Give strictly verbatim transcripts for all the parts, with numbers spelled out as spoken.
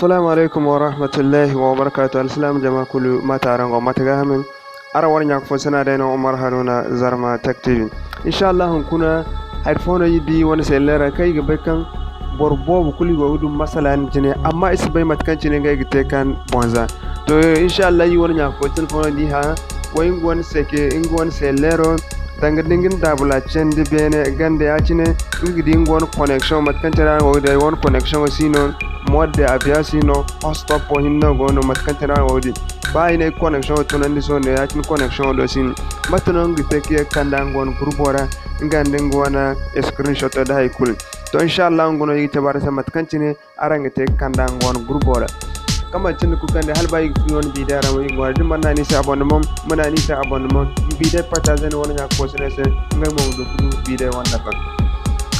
Assalamu alaikum wa rahmatullahi wa barakatuh. Alsilaam jama kulu, mate araŋ go, mate ga hamin? Araŋ wane ɲa fo sina day no, Umar Haruna, Zarma Tech T V. Insha Allah, hunkuna hari fo no iri di wane selleera kaŋ iri ga bay kaŋ boro boobo kulu go ga du masala din jine, amma iri si bay mate kaŋ cine ngey ga te kaŋ boŋ za. To, insha Allah, iri wane ɲa fo cine fo no da iri hã, way nga wane seke, nga wane selleero, danga da nga na daabula candi beene ganda ya-cine, nga ga di nga wane connection, mate kaŋ cine araŋ go ga di ay wane connection si no, mode de avion si no, hotspot hinne no go no, mate kaŋ cine araŋ go ga di. Ba ay ne connection tunandi sohõ ne, ya-cine connection do si no. Mate no nga ga te ka ye ga kand'a nga wane groupe ra, nga nda nga wane screenshot da hay kulu. To, insha Allah, nga no iri ga cabe araŋ se mate kaŋ cine araŋ ga te ga kand'a nga wane groupe ra. Kaŋ manti ni kulu kaŋ day, hala ba iri ga furo iri wane video ra mo, iri ga ŋwaaray da ni mana naanu iri se abonnement, ma naanu iri se abonnement, ma video partager ni wane ɲa fo sina se, ngey mo ma du ga du video wane nafa.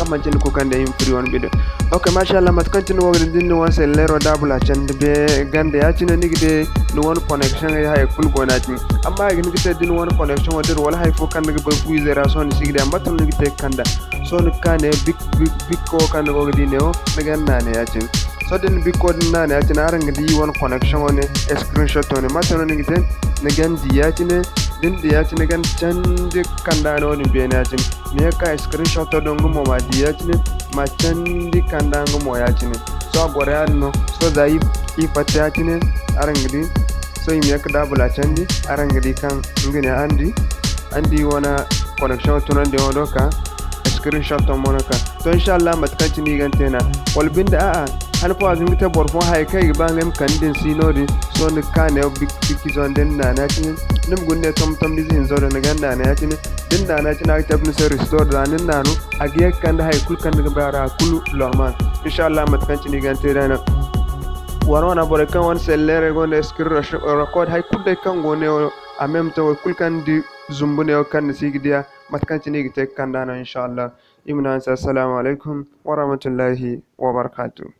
Kaŋ manti ni kulu kaŋ day iri ma furo iri wane video. Ok, masha Allah, mate kaŋ cine wo ga di, da ni na wane selleero daabula candi be ganda ya-cine, ni ga di ni wane connection ay haya kulu go no ya-cine. Amma ay ga ni ga te da ni wane connection wo dira wala hay fo kaŋ ni ga bay fu ize ra, sohõ ni si ga di a, mate no ni ga te ga kand'a. Sohõ ni ga ka ne bik, bik, bikko wo kaŋ ni go ga di ne wo, ni ga naanu ya-cine. Sohõ da ni bikko din naanu ya-cine, araŋ ga di iri wane connection wo ne, screenshot wo ne. Mate no ni ga te, ni ga di ya-cine, da ni di ya-cine, ni ga candi kand'a no-din beene ya-cine. Ma ye ga ka screenshot do nga mo ma di ya-cine, ma candi kand'a nga mo ya-cine. Sohõ a goro yaadin no. Sohõ za iri, iri fatta ya-cine, araŋ ga di. Sohõ iri ma ye ga daabula candi, araŋ ga di kaŋ nga ne araŋ di, araŋ di wane connection tunandiyaŋo do ka screenshot mo no ka. To, insha Allah, mate kaŋ cine i ga te no. Wala binde, a'a, han fo a ga hin ga te boro fo hayey kaŋ i ga ba ngey ma kande din si no-din. Sohõ ni ga ka ne bik, bik izo da ni naanu ya-cine, ni ma guna ne tom-tom ize hinzo do ni ga naanu ya-cine. Da ni naanu ya-cine, a ga cabe ni se restore, za ni naanu, a ga ye ga kande hay kulu kaŋ ni ga bay a ra kulu normal. Insha Allah, mate kaŋ cine i ga te day no. Wala wane borey kaŋ wane selleerey gonda screen record, hay kulu day kaŋ go ne wo, a même temps, wo kulu kaŋ ni di zumbu ne wo kaŋ ni si ga di a, mate kaŋ cine i ga te ga kand'a no, insha Allah. Iri ma ne araŋ se, assalamu alaikum wa rahmatullahi wa barakatuh.